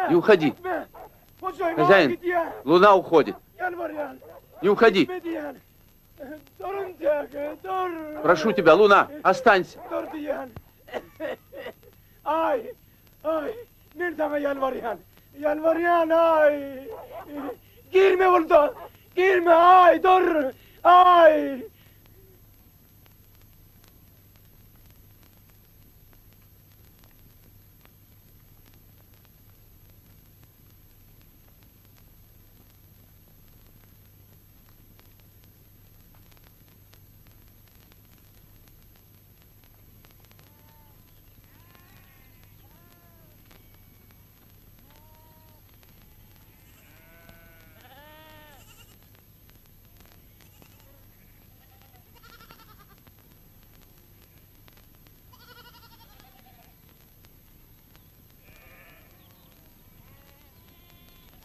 Не уходи. Хозяин, луна уходит. Не уходи. Прошу тебя, Луна, останься. Aý, aý, men saňa ýalbarýan. Ýalbarýan, aý. Girme bulda. Girme, aý, dur. Aý.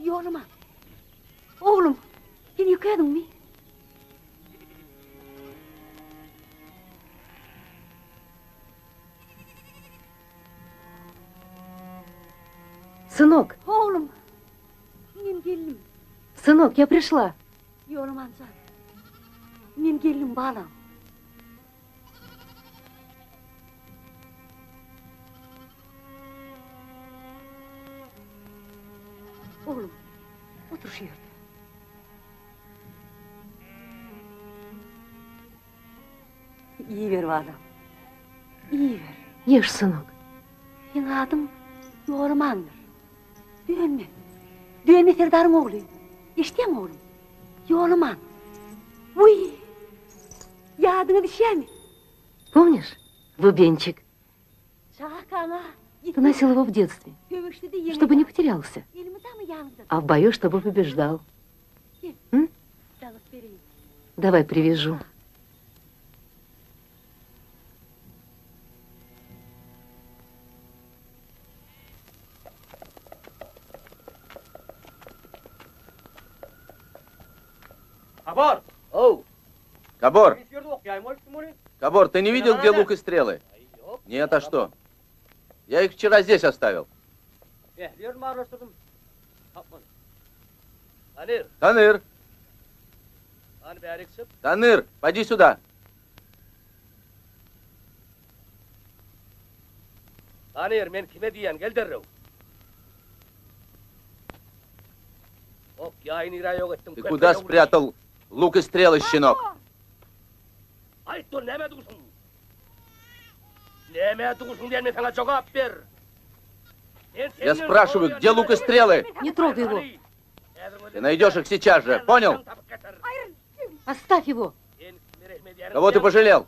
Ýoluma. Oglum, sen ýükädiňmi? Сынок. Oglum, men geldim. Сынок, я пришла. Ýolaman jan. Men geldim, balam. Oglum, otur şu ýerde. Iýiber, balam. Iýiber. Ешь, сынок. Seň adyň Ýolamandyr. Dönme. Dönme serdaryň ogly. Eşidýäňmi, oglum? Ýolaman. Wiý! Ýadyňa düşýärmi? Помнишь, бубенчик? Çagakaňa Ты носил его в детстве, Söweşde-de ýeňildi. чтобы не потерялся, Elmydama ýanyňda. а в бою, чтобы побеждал. Gel. М? Daňyp bereýin. Давай привяжу. Kabor! Ow! Кабор, Ýerde Кабор, ты не видел, где лук и стрелы? Нет, а что? Я их вчера здесь оставил. Ähli ýerini araşdyrdym. Tapmadym. Tanyr, Таныр, hany bärik çyk. Таныр, пойди сюда. Tanyr, men kime diýýän, gel derrew. Ok, ýaýy nirä ýok etdiň? Ты куда спрятал лук и стрелы, щенок? Aýt dur, näme dursuň? Näme dursuň diýen men saňa jogap ber. Я спрашиваю, где лук и стрелы? Не трогай его. Ты найдешь их сейчас же, понял? Оставь его. Кого ты пожалел?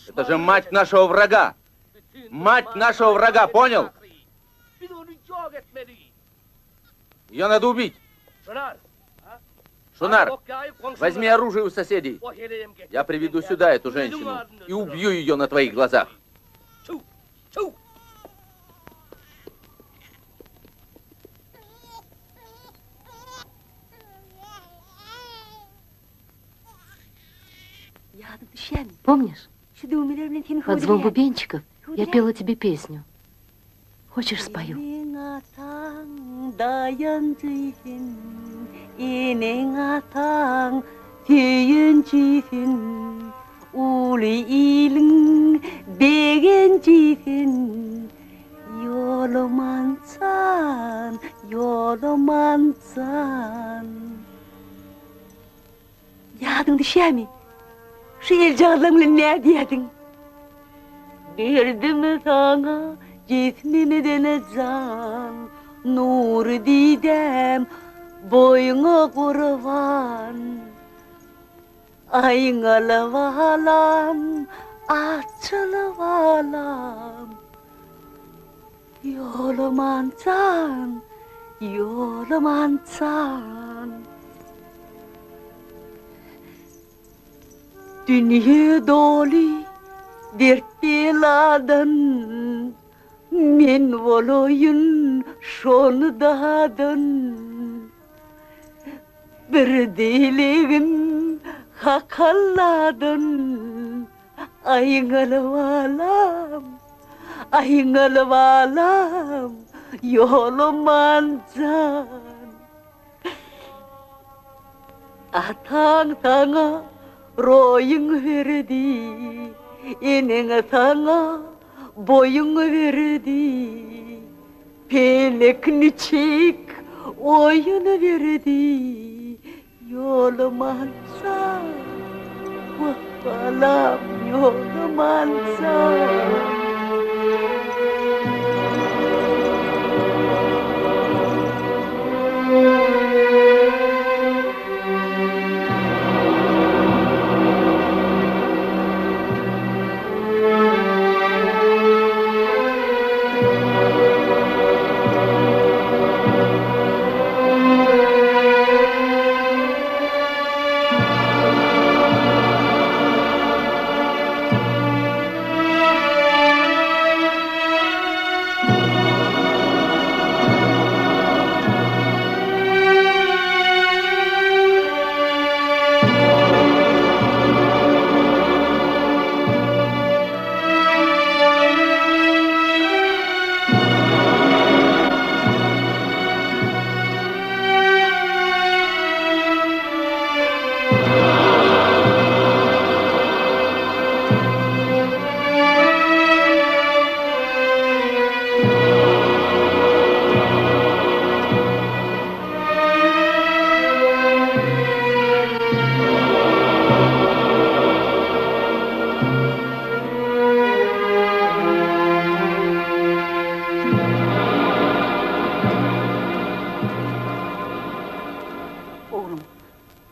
Это же мать нашего врага. Мать нашего врага, понял? Ее надо убить. Шунар, возьми оружие у соседей. Я приведу сюда эту женщину и убью ее на твоих глазах. Ýadyň düşýärmi? Помнишь? Şu düwmeler bilen seni Под звон höwdürýän. бубенчиков я пела тебе песню. Хочешь, спою? Eneň ataň daýanjy sen, eneň ataň söýenji sen, uly iliň begenji sen. Ýolaman jan, Ýolaman jan. Ýadyň düşýärmi? Şu eljagazlaň bilen näme diýerdiň? Berdim saňa jismimden jan, nur didem boýuňa gurban. Aýňaly balam, açyly balam. Ýolaman jan, Ýolaman jan. Dünýe doly dert beladan. Men bolaýyn şony dadan. Bir dilegim Hak Alladan, Aýňal balam, aýňal balam, Ýolaman jan. Ataň saňa roýuň berdi, Eneň saňa boýuň berdi. Pelek niçik oýun berdi, Ýolaman jan, wah balam, Ýolaman jan.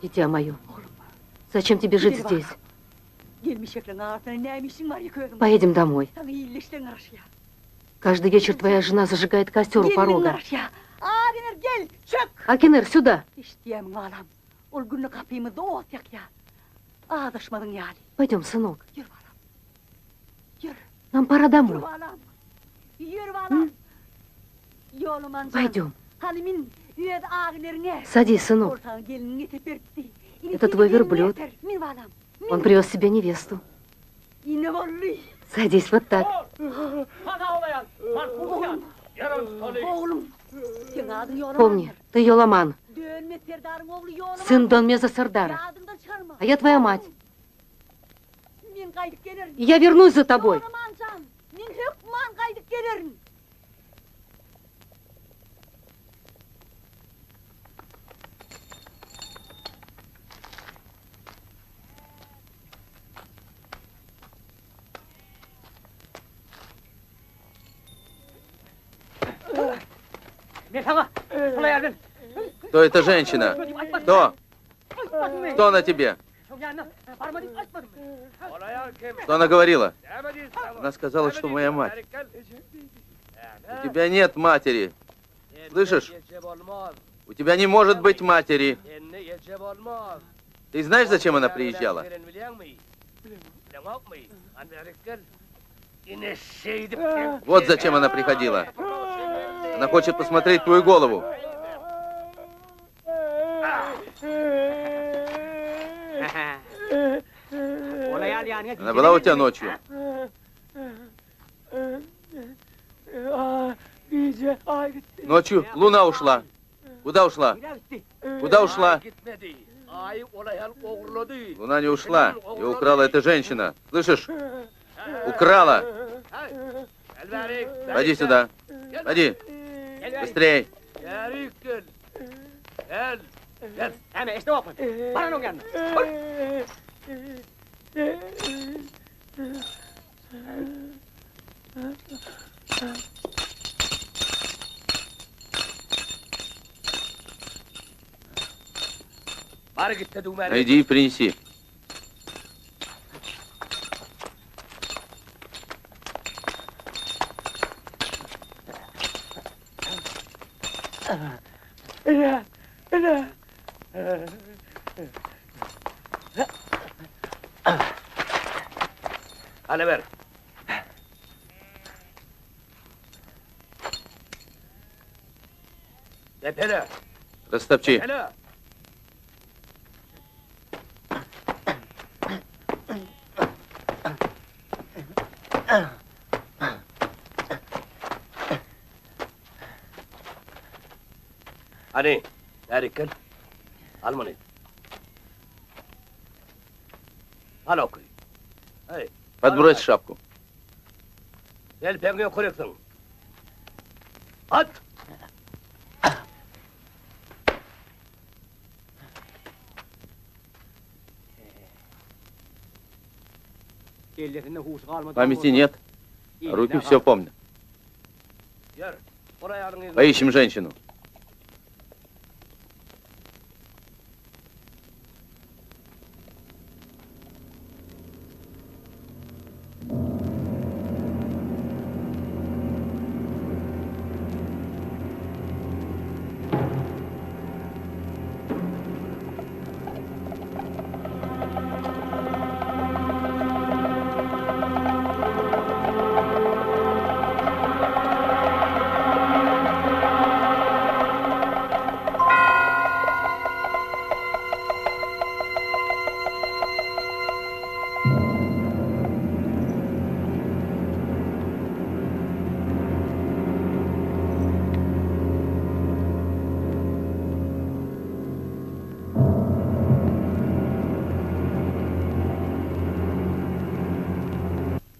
Дитя мое, зачем тебе жить здесь? Поедем домой. Каждый вечер твоя жена зажигает костер у порога. Акинер, сюда! Пойдем, сынок. Нам пора домой. М? Пойдем. Садись, сынок. Это твой верблюд. Он привез себе невесту. Садись вот так. Помни, ты Йоламан, сын Донмеза Сардара. А я твоя мать. И я вернусь за тобой. Кто эта женщина? Кто? Кто она тебе? Что она говорила? Она сказала, что моя мать. У тебя нет матери. Слышишь? У тебя не может быть матери. Ты знаешь, зачем она приезжала? Вот зачем она приходила. Она хочет посмотреть твою голову. Она была у тебя ночью? Ночью луна ушла. Куда ушла? Куда ушла? Луна не ушла. Ее украла эта женщина. Слышишь? Украла. Пойди сюда. Пойди. Быстрей. Иди и принеси. Depele! Растопчи. Depele! Hany, bärik gel. Al muny. Al oky. Hey. Подбрось шапку. Telpegiňi ýokary ekseň. At! Памяти нет, руки все помнят. Поищем женщину.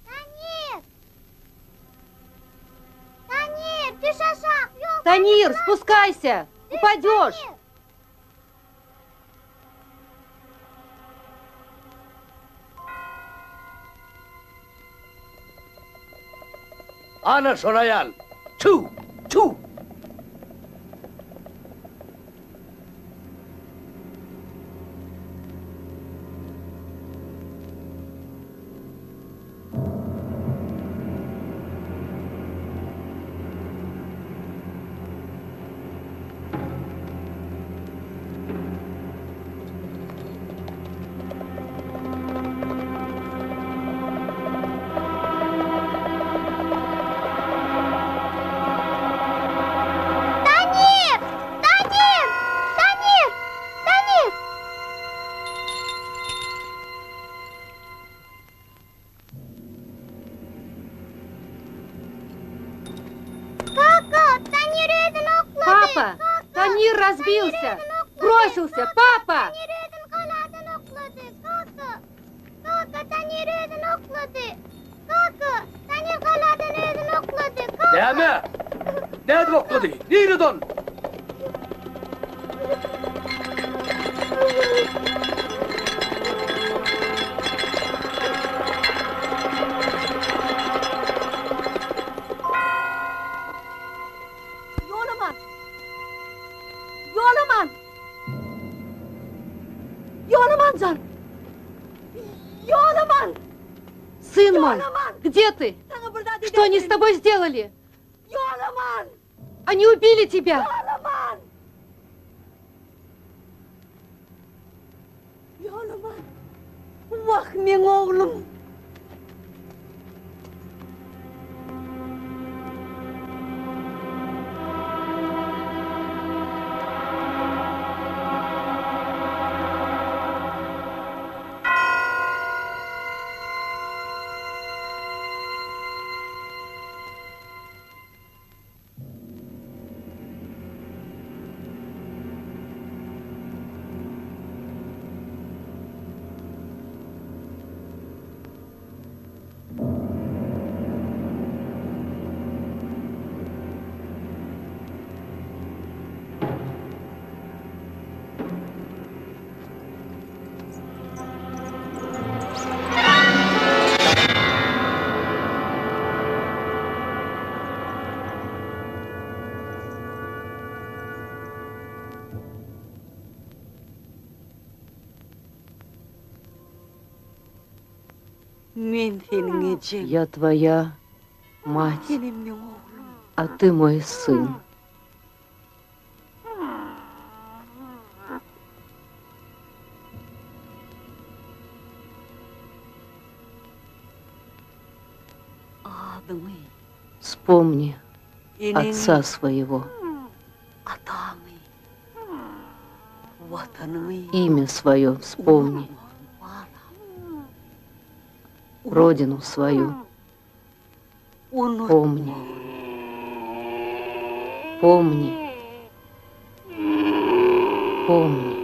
Tanir! Tanir, düş aşak! Ýok, Танир, спускайся! Упадешь! Ana şol aýal! Çüw! Çüw! Tanir! Tanir! Tanir! Tanir! Kaka, Tanir özüni oklady. Папа! Танир разбился! Бросился! Папа! Tanir özüni galadan oklady. Kaka! Kaka, Tanir özüni oklady. Kaka, Tanir galadan özüni oklady. Kaka! Näme? Nädip oklady? Nirede ol? Ýolaman! Ýolaman! Ýolaman jan! Ýolaman! Сын мой, где ты? Saňa bir zat Что они с тобой сделали? Ýolaman! Они убили тебя! Ýolaman! Ýolaman! Wah, meň oglum! Men seniň ejeň. Я твоя мать, Senem meň oglum. а ты мой сын. Adyňy, Вспомни eneňi, отца своего. ataňy. Watanyňy Имя свое вспомни. Родину свою помни. Помни. Помни.